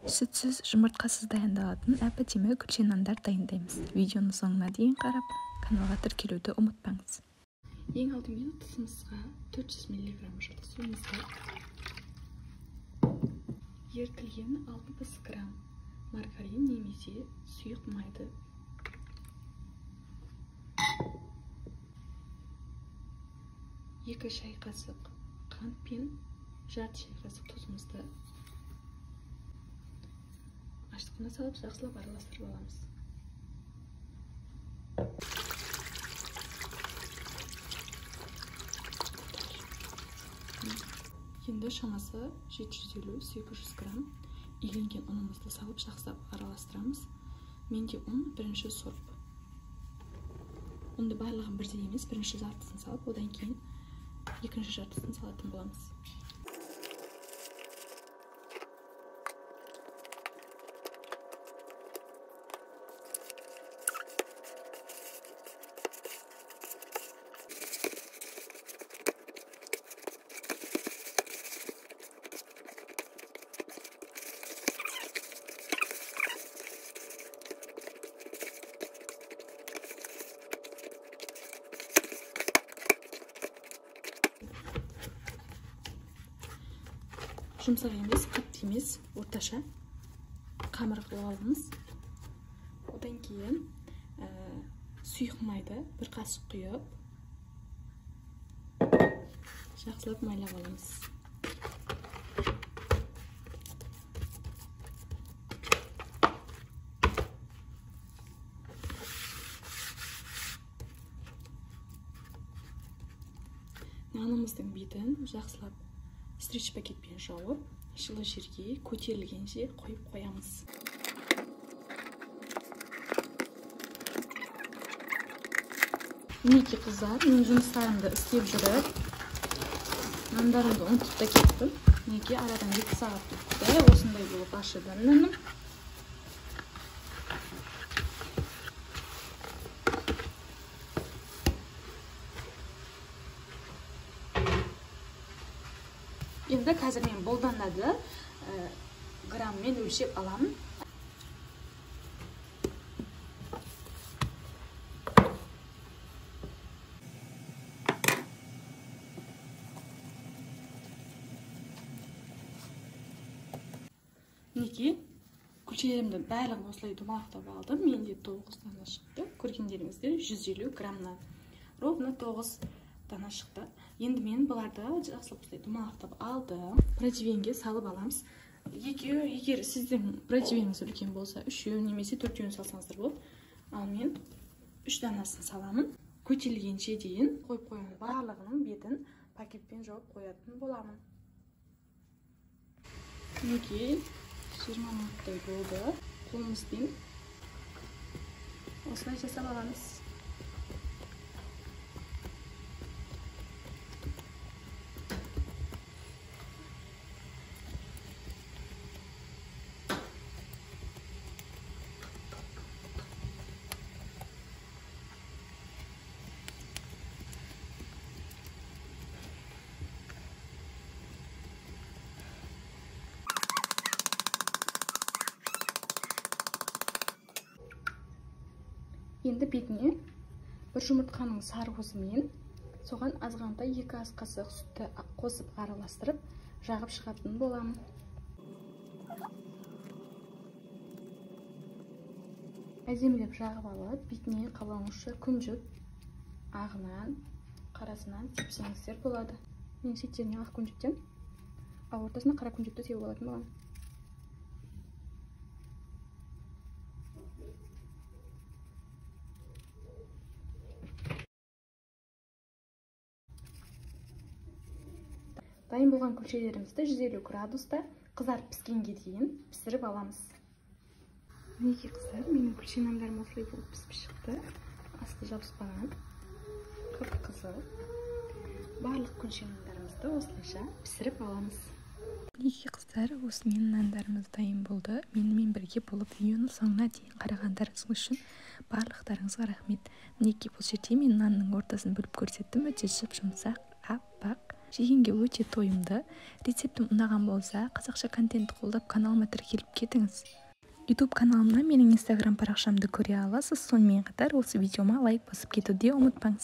Сүтсіз, жұмыртқасыз дайындалатын әп-әдемі күлше нандар дайындаймыз. Видеоның соңына дейін қарап, каналға тіркелуді ұмытпаңыз. Ең алдымен ыдысымызға 400 мг жылы суымызды, ерітілген 60 грамм маргарин немесе сұйық майды, 2 шай қасық қант пен жарты шай қасық тұзымызды ашытқыны салып жақсылап араластырып аламыз. Енді шамасы 750-800 грамм иленген ұнымызды салып жақсылап араластырамыз. Менде ұн бірінші сорт. Ұнды барлығын бірдей емес, бірінші жартысын салып, одан кейін екінші жартысын салатын боламыз. Жұмсақ емес, қатты емес, орташа қамыр қылып аламыз. Одан кейін сұйық майды бір қасық құйып, жақсылап майлап аламыз. Нанымыздың бетін жақсылап стрейч пакетпен жауып, жылы жерге көтерілгенше қойып қоямыз. Мінекей қыздар, мен жұмыстарымды істеп жүріп, нандарымды ұмытып та кеттім. Мінекей арадан 2 сағат өтті, осындай болып ашыды наным. Енді қазір мен бұл данады граммен өлшеп аламын. Мінекей, күлшелерімді барлығын осылай домалақтап алдым. Менде 9 дана шықты. Көргендеріңіздер 150 граммнан. Ровно 9 дана шықты. Енді мен бұларды жақсылап осылай домалақтап алдым. Противенге салып аламыз. Екеуі, егер сіздің противеніңіз үлкен болса, 3-еу немесе 4-еуін салсаңыздар болады. Ал мен 3 данасын саламын. Көтерілгенше дейін қойып қоямын. Барлығының бетін пакетпен жауып қоятын боламын. Мінекей 20 минуттай болды. Қолымызбен осылай жасап аламыз. Енді бетіне бір жұмыртқаның сарғызымен соған азғантай 2 ас қасық сүтті қосып араластырып жағып шығатын боламын. Әдемілеп жағып алып, бетіне қалауыңызша күнжіт ағынан, қарасынан сепсеңіздер болады. Мен шеттеріне ақ күнжіттен, ал ортасына қара күнжітті сеуіп алатын боламын. Дайын болған күлшелерімізді 150 градуста қызарып піскенге дейін пісіріп аламыз. Мінекей қыздар, менің күлше нандарым осылай болып пісіп шықты. Асты жабыспаған, қып-қызыл. Барлық күлше нандарымызды осылайша пісіріп аламыз. Мінекей қыздар, осымен нандарымыз дайын болды. Менімен бірге болып видеоның соңына дейін қарағандарыңыз үшін барлықтарыңызға рахмет. Мінекей бұл жерде мен нанның ортасын бөліп көрсеттім. Өте жып-жұмсақ, аппақ. Жегенге өте тойымды. Рецептім ұнаған болса, қазақша контентті қолдап, каналыма тіркеліп кетіңіз. YouTube каналымнан менің Инстаграм парақшамды көре аласыз. Сонымен қатар осы видеома лайк басып кетуді де ұмытпаңыз.